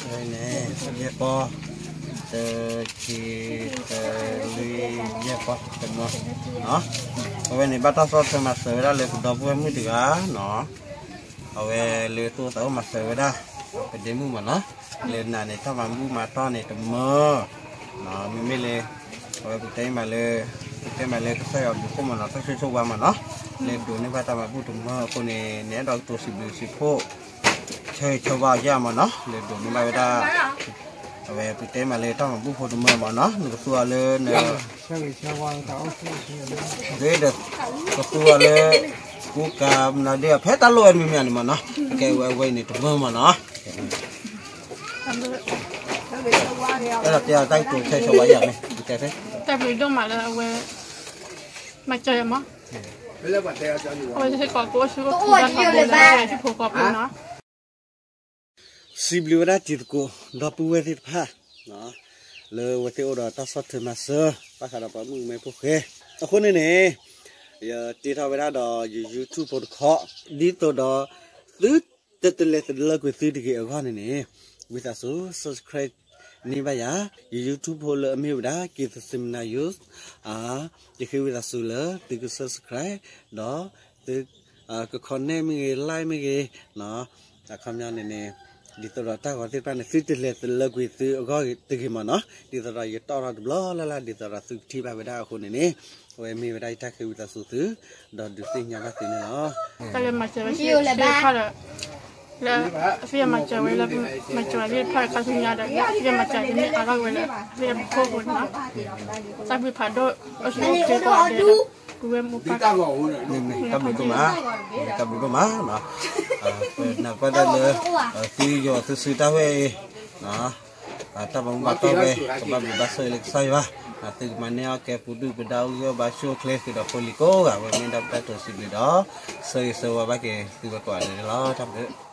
ဝဲန့ၣ် ယဲၢ်ပီ, တၢ ခံ, တၢ လွံၢ်, ယဲၢ်ပီ, တမၢ, အဝဲန့ၣ် ဘၣ်တၢ်ဆီၣ်ထွဲမၤစၢၤဝဲဒၣ်လၢပဒီပုၢ်ဝဲၢ်မုၣ်တဂၤနီၤ, အဝဲလၢသူၣ်အိၣ်သးအိၣ်မၤစၢၤဝဲဒၣ် ပဒ့မုၣ်မၢ်နီၤ, လၢနၤန့ၣ် တၢ်မၤဘူၣ်မၤတီၢ်န့ၣ်တမၢ မ့မ့ၢ်လၢ အဝဲပတဲမးလၢ ပတဲမးလၢကစၢ်ယွၤဘျုးဖှိၣ်မၢ်နီၤ, တၢ်ဆိၣ်ဂ့ၤဆိၣ်ဝါမၢ်နီၤ, လၢဒိးန့ၢ်ဘၣ်တၢ်မၤဘူၣ်တမၢအဃိန့ၣ် နအဲၣ်ဒိးကတိၤစံးဘျုးစံးဖှိၣ် ဆၢဂ့ၤဆၢဝါအီၤယဲၢ်မၢ်နီၤ, လၢဒိးန့ၢ်ဘၣ်ဝဲဒၣ် အဝဲပတဲမးလၢတၢ်မၤဘူၣ်ဖိတမၢမၢ်နီၤ, နကသူအီၤလၢန ဒ်ဒီး ကသူအီၤလၢ ကူကၤမနုၤဒ်အဖဲတၢ်လိၣ်ဝဲမ့မ့ၢ်န့ၣ်မၢ်နီၤ, ကဲဝဲအဝဲအံၤန့ၣ်တမၢမၢ်နီၤ, အဲၣ်ဒိးတဲအီၤတၢ်ကတိၤဆၢဂ့ၤဆၢဝါယဲၢ်မ့ၢ် ကဲဖဲ တၢ်ဘျုးဒိၣ်မးလၢအဝဲ မၤစၢၤယၤမၢ်, အဝဲစ့ၢ်ကီးကအိၣ်ဆူၣ်အိၣ်ချ့လၢထီဘိလၢအဝဲဟံၣ်ဖိဃီဖိနီၤ. စံးဘျုးဝဲဒၣ်တံၤသကိး ဒီပုၢ်ဝဲၢ်သ့ၣ်တဖၣ် လၢအဝဲသ့ၣ်အိၣ်ဒီးတၢ်ဆီၣ်ထွဲမၤစၢၤ ဘၣ်ဃးဒီးပှၤမုၣ်ကမဲဖိဃဲ, အဃိန့ၣ်န့ၣ် ယတ့ထီၣ်ဝဲဒၣ်ဒီးယ YouTube ဖိတခီ, ဒ်သိးဒီး သုတတလဲၤတလၢကွံာ်သုတဂ့ၤအဂီၢ်န့ၣ်န့ၣ် ဝံသးစူၤ subscribe န့ၢ်ဘၣ်ယၤ ယ YouTube ဖိလၢအမ့ၢ်ဝဲဒၣ် က့ၤသစ့မနၤ ယူး, ယဃ့ဝံသးစူၤလၢသုက subscribe ဒီးသု က comment မ့ၢ်ဂ့ၤ like မ့ၢ်ဂ့ၤ, အခီပညီန့ၣ်န့ၣ် ဒ်သိးဒီးတၢ်ဂီၤသ့ၣ်တဖၣ်န့ၣ် သုတလဲၤတလၢကွံာ်သုအဂီၢ်တဂ့ၤမၢ်နီၤ, ဒ်သိးဒီးယတီၣ်ထီၣ်တဘျီလၢ်လၢ် ဒ်သိးဒီးသုကထံၣ်ဘၣ်ဝဲဒၣ်အဃိန့ၣ်န့ၣ်, အဝဲမ့ၢ်ဝဲဒၣ်ယတၢ်ဃ့ဝံသးစူၤသု, ဒီးဒုးသ့ၣ်ညါဘၣ်သုန့ၣ်လီၤ. တၢ်လၢမၤစၢၤဝဲသ့ၣ်တဖၣ်ဒီး လၢ အသ့ၣ်မၤစၢၤဝဲလၢ မၤစၢၤဝဲသ့ၣ်တဖၣ်ခါဆူညါဒီး အသ့ၣ်မၤစၢၤဒ်န့ၣ်အါထီၣ်ဝဲလၢ သ့ၣ်ဖိန့ၣ်လီၤ. တၢ်ဘျုးဖးဒိၣ် အိၣ်ဆူၣ်အိၣ်ချ့ကိးဂၤဒဲးဒီး ပုၢ်ဝဲၢ်မိၢ်ပၢ် တၢ်ဘျုးဒိၣ်မး, တၢ်ဘျုးဒိၣ်မး, ပနာ်ပၢၢ်ဒၣ်လၢ သုယီၤသုစုတၢ်ဝဲအံၤ တၢ်ဘၣ်မူဘၣ်တီၢ်ဝဲ ကဘၣ်ဘျုးဘၣ်ဆိၣ်ဂ့ၤလၢကစၢ်ယွၤ, သုကမၤန့ၢ်အီၣ်ကဲပူၤဒုၣ်ပဒါအူယီၢ်ဘါဆိၣ်ချ့ ဃုာ်ဒီးဖိလံၤကိးဂၤ ဝဲမ့ၢ်ဒၣ်ပတၢ်တိာ်စံးဘျုးဒီး ဆၢဂ့ၤဆၢဝါဘၣ်က့ၤသုဝဲကိးဂၤဒဲးန့ၣ်လီၤ. တၢ်ဘျုး